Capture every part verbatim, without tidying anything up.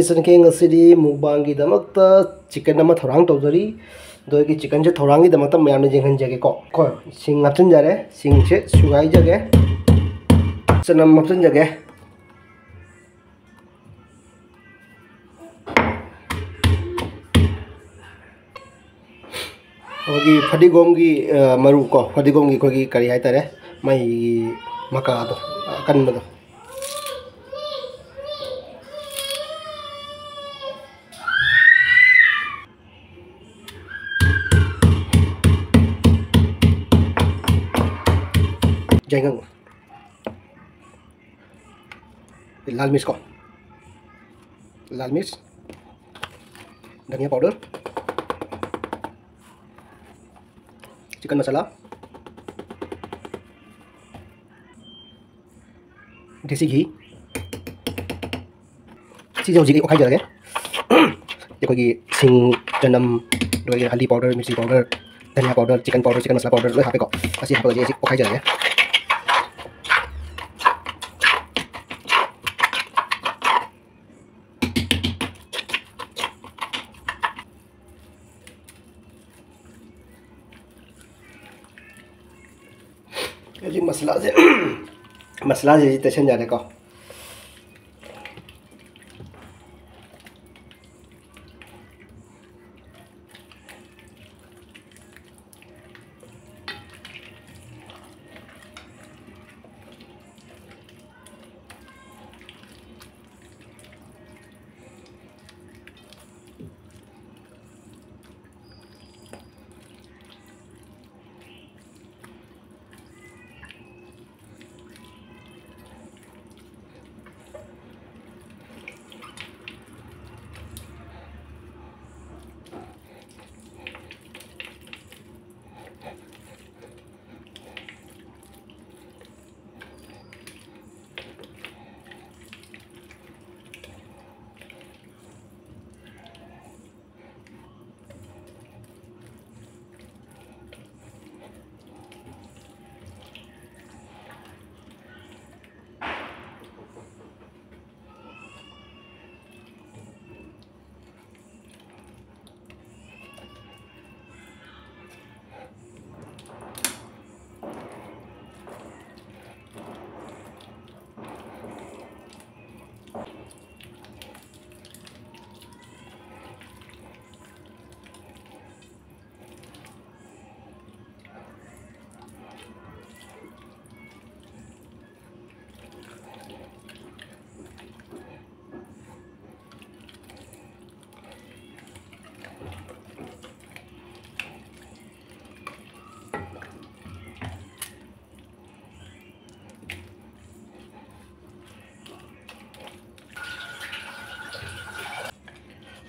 ꯏꯆꯟꯒꯤ ꯉꯁꯤꯗꯤ mukbangꯒꯤꯗꯃꯛꯇ chicken ꯑꯃ ꯊꯧꯔꯥꯡ ꯇꯧꯖꯔꯤ꯫ ꯑꯗꯣ ꯑꯩꯒꯤ chickenꯁꯦ ꯊꯧꯔꯥꯡꯒꯤꯗꯃꯛꯇ ꯃꯌꯥꯝꯅ ꯌꯦꯡꯍꯟꯖꯒꯦꯀꯣ꯫ ꯀꯣ, ꯁꯤꯡ ꯍꯥꯞꯆꯤꯟꯖꯔꯦ꯫ ꯁꯤꯡꯁꯦ ꯁꯨꯒꯥꯏꯖꯒꯦ꯫ ꯆꯅꯝ ꯍꯥꯞꯆꯤꯟꯖꯒꯦ꯫ ꯑꯩꯈꯣꯏꯒꯤ ꯐꯗꯤꯒꯣꯝꯒꯤ, ꯑ, ꯃꯔꯨ ꯀꯣ, ꯐꯗꯤꯒꯣꯝꯒꯤ ꯑꯩꯈꯣꯏꯒꯤ ꯀꯔꯤ ꯍꯥꯏꯇꯥꯔꯦ, ꯃꯩꯒꯤ ꯃꯀꯥꯗꯣ, ꯑꯀꯟꯕꯗꯣ꯫ ꯌꯥꯏꯉꯪ꯫ ꯂꯥꯜ ꯃꯤꯔꯆ ꯀꯣ, ꯂꯥꯜ ꯃꯤꯔꯆ, ꯙꯅꯤꯌꯥ powder, chicken masala, ꯗꯦꯁꯤ ꯘꯤ꯫ ꯁꯤꯁꯦ ꯍꯧꯖꯤꯛ ꯑꯩ ꯑꯣꯠꯈꯥꯏꯖꯔꯒꯦ꯫ ꯑꯩꯈꯣꯏꯒꯤ ꯁꯤꯡ, ꯆꯅꯝ, ꯑꯗꯨꯒ ꯍꯜꯗꯤ powder, Mirchi powder, ꯙꯅꯤꯌꯥ powder, chicken powder, chicken masala powder ꯂꯣꯏ ꯍꯥꯞꯄꯦꯀꯣ꯫ ꯑꯁꯤ ꯍꯥꯞꯄꯒ ꯍꯧꯖꯤꯛ ꯑꯩ ꯑꯣꯠꯈꯥꯏꯖꯔꯒꯦ꯫ ꯍꯧꯖꯤꯛ ꯃꯁꯂꯥꯁꯦ, ꯃꯁꯂꯥꯁꯦ ꯍꯧꯖꯤꯛ ꯇꯩꯁꯟꯖꯔꯦꯀꯣ꯫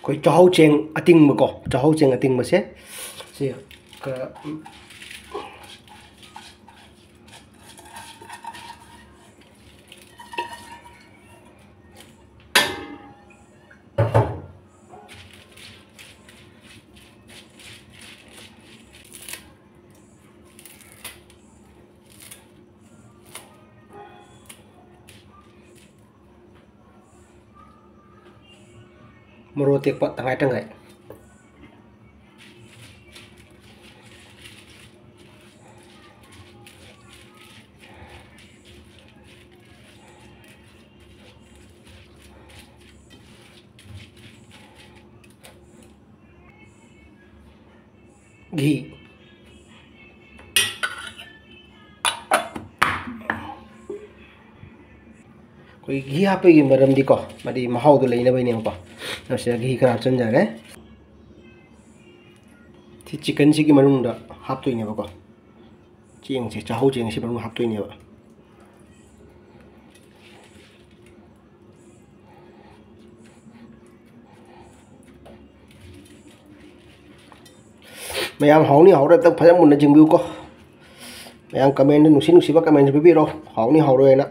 ꯑꯩꯈꯣꯏ ꯆꯥꯛꯍꯥꯎ ꯆꯦꯡ ꯑꯇꯤꯡꯕꯀꯣ, ꯆꯥꯛꯍꯥꯎ ꯆꯦꯡ ꯑꯇꯤꯡꯕꯁꯦ ꯁꯤ ꯈꯔ ꯃꯣꯔꯣꯛ ꯑꯇꯦꯛꯄ ꯇꯪꯈꯥꯏ ꯇꯪꯈꯥꯏ꯫ ꯘꯤ꯫ ꯑꯩꯈꯣꯏ ꯘꯤ ꯍꯥꯞꯄꯒꯤ ꯃꯔꯝꯗꯤꯀꯣ, ꯃꯥꯗꯤ ꯃꯍꯥꯎꯗꯣ ꯂꯩꯅꯕꯩꯅꯦꯕꯀꯣ꯫ ꯑꯗꯣ ꯁꯤꯗ ꯘꯤ ꯈꯔ ꯍꯥꯞꯆꯤꯟꯖꯔꯦ꯫ ꯁꯤ ꯆꯤꯛꯀꯟꯁꯤꯒꯤ ꯃꯅꯨꯡꯗ ꯍꯥꯞꯇꯣꯏꯅꯦꯕꯀꯣ꯫ ꯆꯦꯡꯁꯦ, ꯆꯥꯛꯍꯧ ꯆꯦꯡꯁꯤ ꯃꯅꯨꯡꯗ ꯍꯥꯞꯇꯣꯏꯅꯦꯕ꯫ ꯃꯌꯥꯝ ꯍꯥꯎꯅꯤ ꯍꯥꯎꯔꯣꯏ ꯑꯝꯇꯪ ꯐꯖꯅ ꯃꯨꯟꯅ ꯌꯦꯡꯕꯤꯌꯨꯀꯣ꯫ ꯃꯌꯥꯝ comment ꯅꯨꯡꯁꯤ ꯅꯨꯡꯁꯤꯕ comment ꯄꯤꯕꯤꯔꯣ, ꯍꯥꯎꯅꯤ ꯍꯥꯎꯔꯣꯏꯅ꯫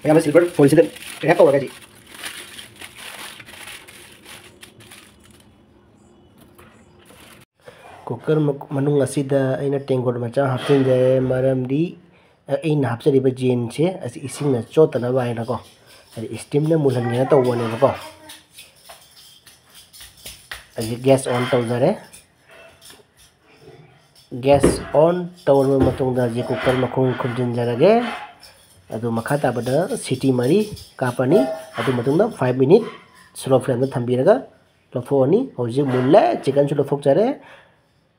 ꯑꯌꯥꯝꯕ silver foilꯁꯤꯗ wrap ꯇꯧꯔꯒꯗꯤ꯫ Cooker ꯃ-, ꯃꯅꯨꯡ ꯑꯁꯤꯗ ꯑꯩꯅ ꯇꯦꯡꯀꯣꯠ ꯃꯆꯥ ꯍꯥꯞꯆꯤꯟꯖꯔꯦ, ꯃꯔꯝꯗꯤ ꯑꯩꯅ ꯍꯥꯞꯆꯔꯤꯕ ꯖꯦꯟꯁꯦ ꯑꯁꯤ ꯏꯁꯤꯡꯅ ꯆꯣꯠꯇꯅꯕ ꯍꯥꯏꯅꯀꯣ, ꯍꯥꯏꯗꯤ steamꯅ ꯃꯨꯜꯍꯟꯒꯦꯅ ꯇꯧꯕꯅꯦꯕꯀꯣ꯫ ꯑꯩꯁꯦ gas on ꯇꯧꯖꯔꯦ꯫ Gas on ꯇꯧꯔꯕ ꯃꯇꯨꯡꯗ ꯍꯧꯖꯤꯛ cooker ꯃꯈꯨꯝ ꯈꯨꯝꯖꯤꯟꯖꯔꯒꯦ꯫ ꯑꯗꯨ ꯃꯈꯥ ꯇꯥꯕꯗ ꯁꯤꯇꯤ ꯃꯔꯤ ꯀꯥꯞꯄꯅꯤ꯫ ꯑꯗꯨ ꯃꯇꯨꯡꯗ five minute slow flameꯗ ꯊꯝꯕꯤꯔꯒ ꯂꯧꯊꯣꯛꯑꯅꯤ꯫ ꯍꯧꯖꯤꯛ ꯃꯨꯜꯂꯦ, chickenꯁꯨ ꯂꯧꯊꯣꯛꯆꯔꯦ꯫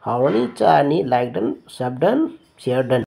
ꯍꯥꯎꯔꯅꯤ, ꯆꯥꯔꯅꯤ꯫ Like done, sub done, share done꯫